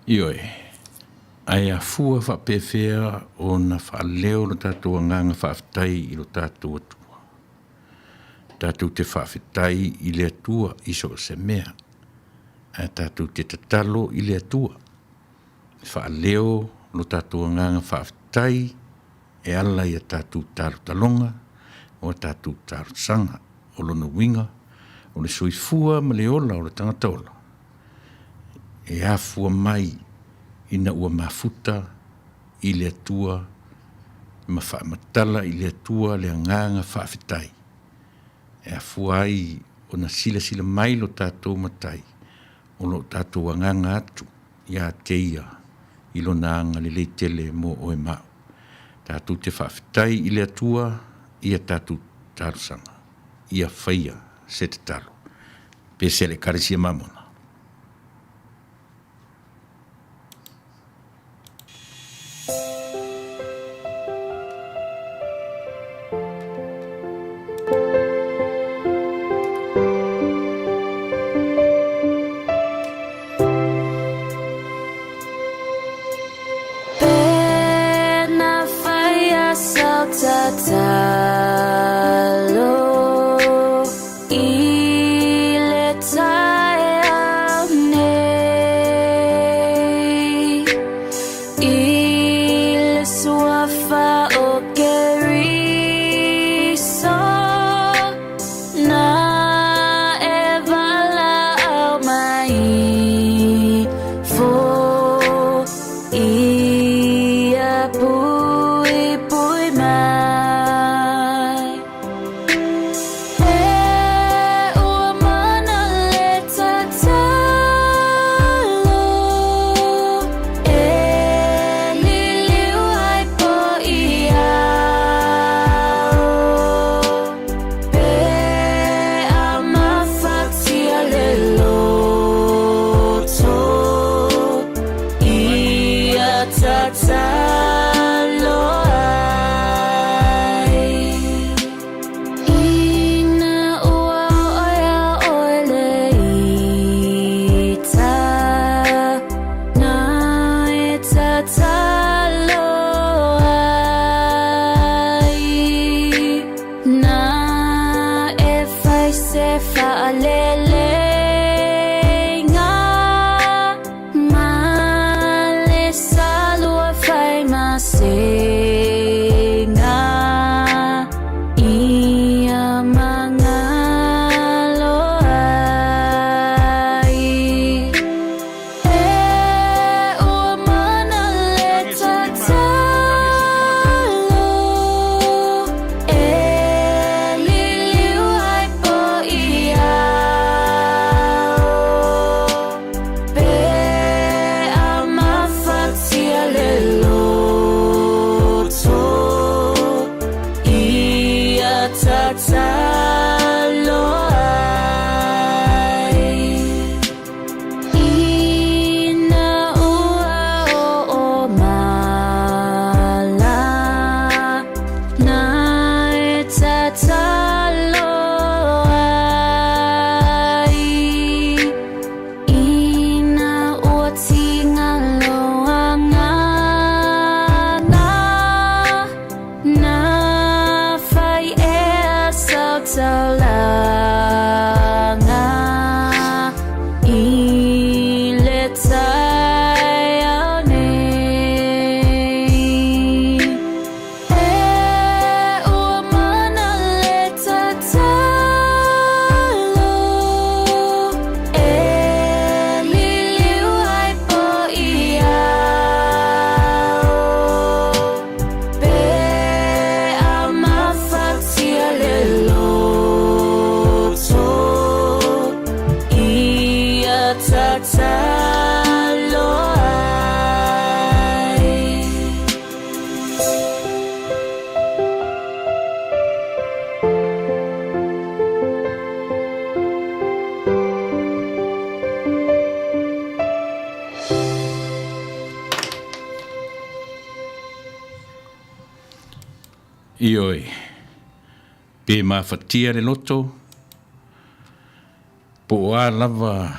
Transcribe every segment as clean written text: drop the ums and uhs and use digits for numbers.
Ioe, ae afua faapefea ona faaleo lo tatou agaga faafetai i lo tatou Atua? Tatou te faafetai i le Atua i so o se mea, ae tatou te tatalo i le Atua e faaleo lo tatou agaga faafetai e ala i a tatou talotaloga o a tatou talosaga. O lona uiga, o le soifua ma le ola o le tagata ola, e afua mai ina ua mafuta i le Atua ma faamatala i le Atua le agaga faafetai, e afua ai ona silasila mai lo tatou Matai o lo o tatou agaga atu ia te Ia i Lona agalelei tele mo oe ma au. Tatou te faafetai i le Atua i a tatou talosaga, ia faia se tatalo. Pese a le Ekalesia Mamona. Ioe, pe mafatia le loto, po o a lava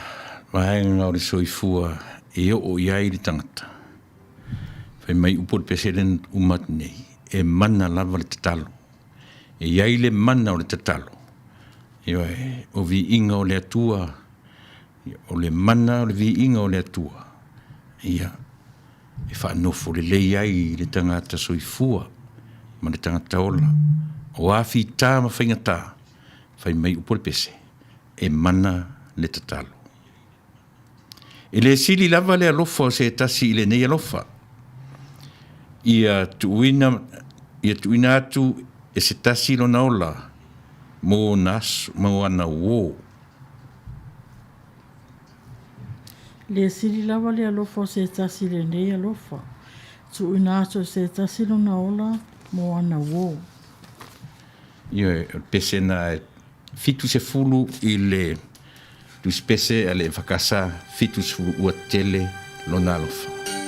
vaega o le soifua e oo i ai le tagata. Fai mai upu o le pese lea na uma atu nei, e mana lava le tatalo. E i ai le mana o le tatalo. Ioe, o viiga o le Atua, o le mana o le viiga o le Atua, ia, e faanofo lelei ai le tagata soifua ma le tagata ola. O a fita ma faigata, fai mai upu o le pese, e mana le tatalo. E le sili lava le alofa o se tasi i lenei alofa, ia tuuina, ia tuuina atu e se tasi lona ola mo ona aso, mo ana uō. Le sili lava le alofa o se tasi i lenei alofa, tuuina atu e se tasi lona ola mo ana uō. Ioe, o le pese na e 70 i le tusipese a le EFKS 70 ua tele lona alofa.